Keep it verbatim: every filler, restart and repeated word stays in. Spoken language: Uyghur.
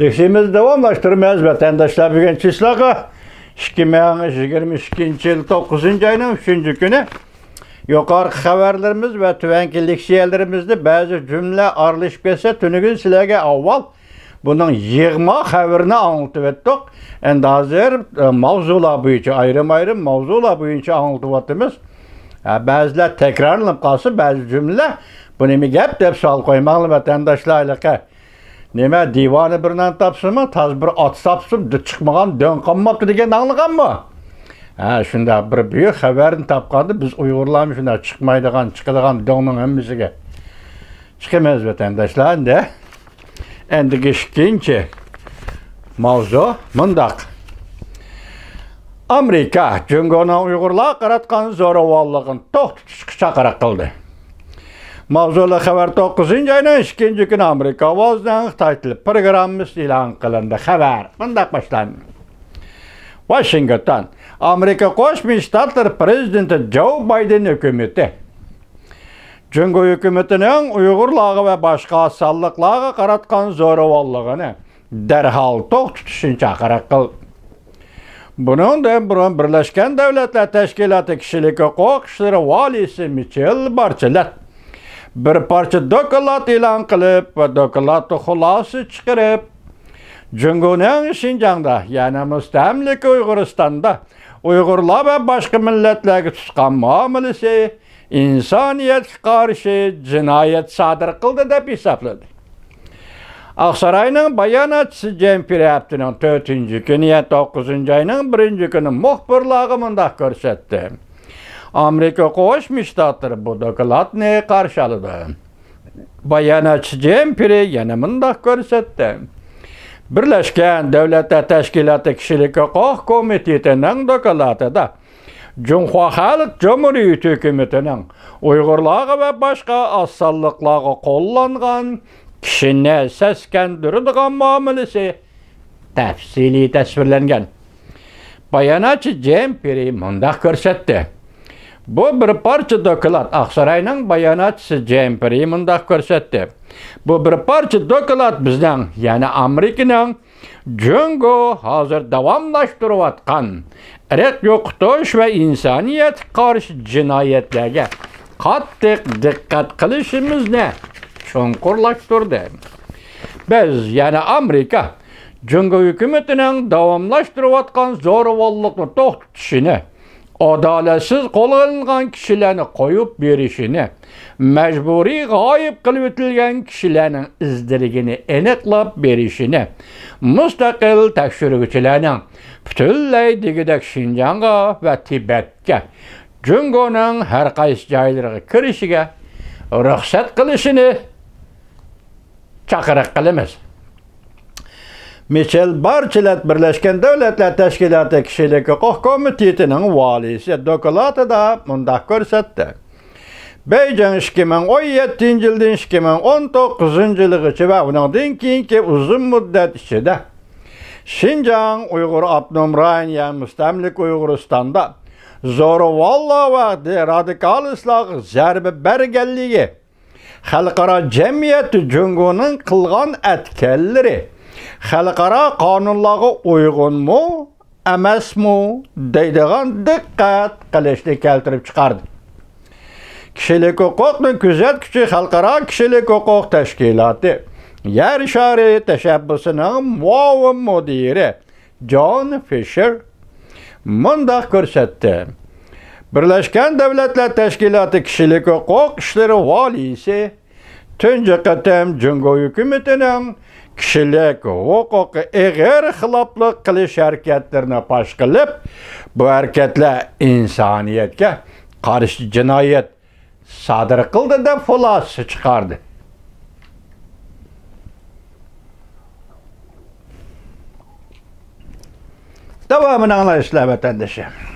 تېكىستىمىزنى داۋاملاشتۇرىمىز، ۋەتەنداشلار. بۈگۈن چىسلاغا ئىككى مىڭ يىگىرمە ئىككىنچى يىل توققۇزىنچى ئاينىڭ ئۈچىنچى كۈنى. يۇقىرىقى خەۋەرلىرىمىز ۋە تۆۋەنكى لېكسىيەلىرىمىزدە بەزى جۈملە ئارىلىشىپ كەتسە، تۈنۈگۈن سىلەرگە ئاۋۋال بۇنىڭ يىغما خەۋىرىنى ئاڭلىتىۋەتتۇق. ئەمدى ھازىر، ئە، ماۋزۇلار بويىچە ئايرىم-ئايرىم ماۋزۇلار بويىچە ئاڭلىتىۋاتىمىز. ئە، بەزىلەر تەكرارلىنىپ قالسا، بەزى جۈملىلەر، «بۇ نېمە گەپ؟» دەپ سوئال قويماڭلار، ۋەتەنداشلار. ھېلىقى نېمە، دىۋانە بىر نان تاپسىمۇ، تازا بىر ئات تاپسىمۇ، دى-، چىقمىغان دۆڭ قالماپتۇ دېگەننى ئاڭلىغانمۇ؟ ھە، شۇنداق بىر بۈيۈك خەۋەرنى تاپقاندا، بىز ئۇيغۇرلارمۇ شۇنداق چىقمايدىغان، چىقىدىغان دۆڭنىڭ ھەممىسىگە چىقىمىز، ۋەتەنداشلار. ئەمدى، ئەمدىكى ئىككىنچى ماۋزۇ مۇنداق. ئامېرىكا جۇڭگونىڭ ئۇيغۇرلارغا قاراتقان زورىۋانلىقىنى توختىتىشقا چاقىرىق قىلدى. ماۋزۇلۇق خەۋەر توققۇزىنچى ئاينىڭ ئىككىنچى كۈنى ئامېرىكا ئاۋازىنىڭ خىتاي تىلى پروگراممىسىدا ئېلان قىلىندى. خەۋەر مۇنداق باشلاندى. ۋاشىنگتون. ئامېرىكا قوشما شتاتلىرى پرېزىدېنتى جو بايدېن ھۆكۈمىتى جۇڭگو ھۆكۈمىتىنىڭ ئۇيغۇرلارغا ۋە باشقا ئاز سانلىقلارغا قاراتقان زورىۋانلىقىنى دەرھال توختىتىشنى چاقىرىق قىلدى. بۇنىڭدىن بۇرۇن بىرلەشكەن دۆلەتلەر تەشكىلاتى كىشىلىك ھوقۇق ئىشلىرى ۋالىيسى مىچېل بارچېلەت بىر پارچە دوكلات ئېلان قىلىپ ۋە دوكلاتتا خۇلاسە چىقىرىپ، جۇڭگونىڭ شىنجاڭدا، يەنى مۇستەملىكە ئۇيغۇرىستاندا ئۇيغۇرلار ۋە باشقا مىللەتلەرگە تۇتقان مۇئامىلىسى ئىنسانىيەتكە قارشى جىنايەت سادىر قىلدى دەپ ھېسابلىدى. ئاقساراينىڭ باياناتچىسى جېمپىرى ھەپتىنىڭ تۆتىنچى كۈنى، يەنى توققۇزىنچى ئاينىڭ بىرىنچى كۈنى مۇخبىرلارغا مۇنداق كۆرسەتتى. ئامېرىكا قوشما شتاتلىرى بۇ دوكلاتنى قارشى ئالىدۇ. باياناتچى جېمپىرى يەنە مۇنداق كۆرسەتتى. بىرلەشكەن دۆلەتلەر تەشكىلاتى كىشىلىك ھوقۇق كومىتېتىنىڭ دوكلاتىدا جۇڭخۇا خەلق جۇمھۇرىيىتى ھۆكۈمىتىنىڭ ئۇيغۇرلارغا ۋە باشقا ئاز سانلىقلارغا قوللانغان كىشىنى سەسكەندۈرىدىغان مۇئامىلىسى تەپسىلىي تەسۋىرلەنگەن. باياناتچى جېمپىرى مۇنداق كۆرسەتتى. بۇ بىر پارچە دوكلات، ئاقساراينىڭ باياناتچىسى جېمپىرى مۇنداق كۆرسەتتى. بۇ بىر پارچە دوكلات بىزنىڭ، يەنى ئامېرىكىنىڭ جۇڭگو ھازىر داۋاملاشتۇرۇۋاتقان ئىرق يوقىتىش ۋە ئىنسانىيەتكە قارشى جىنايەتلەرگە قاتتىق دىققەت قىلىشىمىزنى چوڭقۇرلاشتۇردى. بىز، يەنى ئامېرىكا، جۇڭگو ھۆكۈمىتىنىڭ داۋاملاشتۇرۇۋاتقان زورىۋاللىقنى توختىتىشىنى، ئادالەتسىز قولغا ئېلىنغان كىشىلەرنى قويۇپ بېرىشىنى، مەجبۇرىي غايىب قىلىۋېتىلگەن كىشىلەرنىڭ ئىز-دېرىكىنى ئېنىقلاپ بېرىشىنى، مۇستەقىل تەكشۈرگۈچىلەرنىڭ پۈتۈنلەي دېگۈدەك شىنجاڭغا ۋە تىبەتكە، جۇڭگونىڭ ھەر قايسى جايلىرىغا كىرىشىگە رۇخسەت قىلىشىنى چاقىرىق قىلىمىز. مىچېل بارچېلەت بىرلەشكەن دۆلەتلەر تەشكىلاتى كىشىلىك ھوقۇق كومىتېتىنىڭ ۋالىيسى دوكلاتىدا مۇنداق كۆرسەتتى. بېيجىڭ ئىككى مىڭ ئون يەتتىنچى يىلدىن ئىككى مىڭ ئون توققۇزىنچى يىلغىچە ۋە ئۇنىڭدىن كېيىنكى ئۇزۇن مۇددەت ئىچىدە شىنجاڭ ئۇيغۇر ئاپتونوم رايونى، يەنى مۇستەملىكە ئۇيغۇرىستاندا زورىۋاللار ۋە رادىكالىستلارغا زەربە بەرگەنلىكى، خەلقئارا جەمئىيەتتە جۇڭگونىڭ قىلغان ئەتكەنلىرى خەلقئارا قانۇنلارغا ئۇيغۇنمۇ، ئەمەسمۇ دەيدىغان دىققەت قىلىشنى كەلتۈرۈپ چىقاردى. كىشىلىك ھوقۇقنى كۆزەتكۈچى خەلقئارا كىشىلىك ھوقۇق تەشكىلاتى يەر شارى تەشەببۇسىنىڭ مۇئاۋىن مۇدىرى جون فىشېر مۇنداق كۆرسەتتى. بىرلەشكەن دۆلەتلەر تەشكىلاتى كىشىلىك ھوقۇق ئىشلىرى ۋالىيسى تۇنجى قېتىم جۇڭگو ھۆكۈمىتىنىڭ كىشىلىك ھوقۇققا ئېغىر خىلاپلىق قىلىش ھەرىكەتلىرىنى پاش قىلىپ، بۇ ھەرىكەتلەر ئىنسانىيەتكە قارشى جىنايەت سادىر قىلدى دەپ خۇلاسە چىقاردى. داۋامىنى ئاڭلايسىلەر، ۋەتەندىشىم.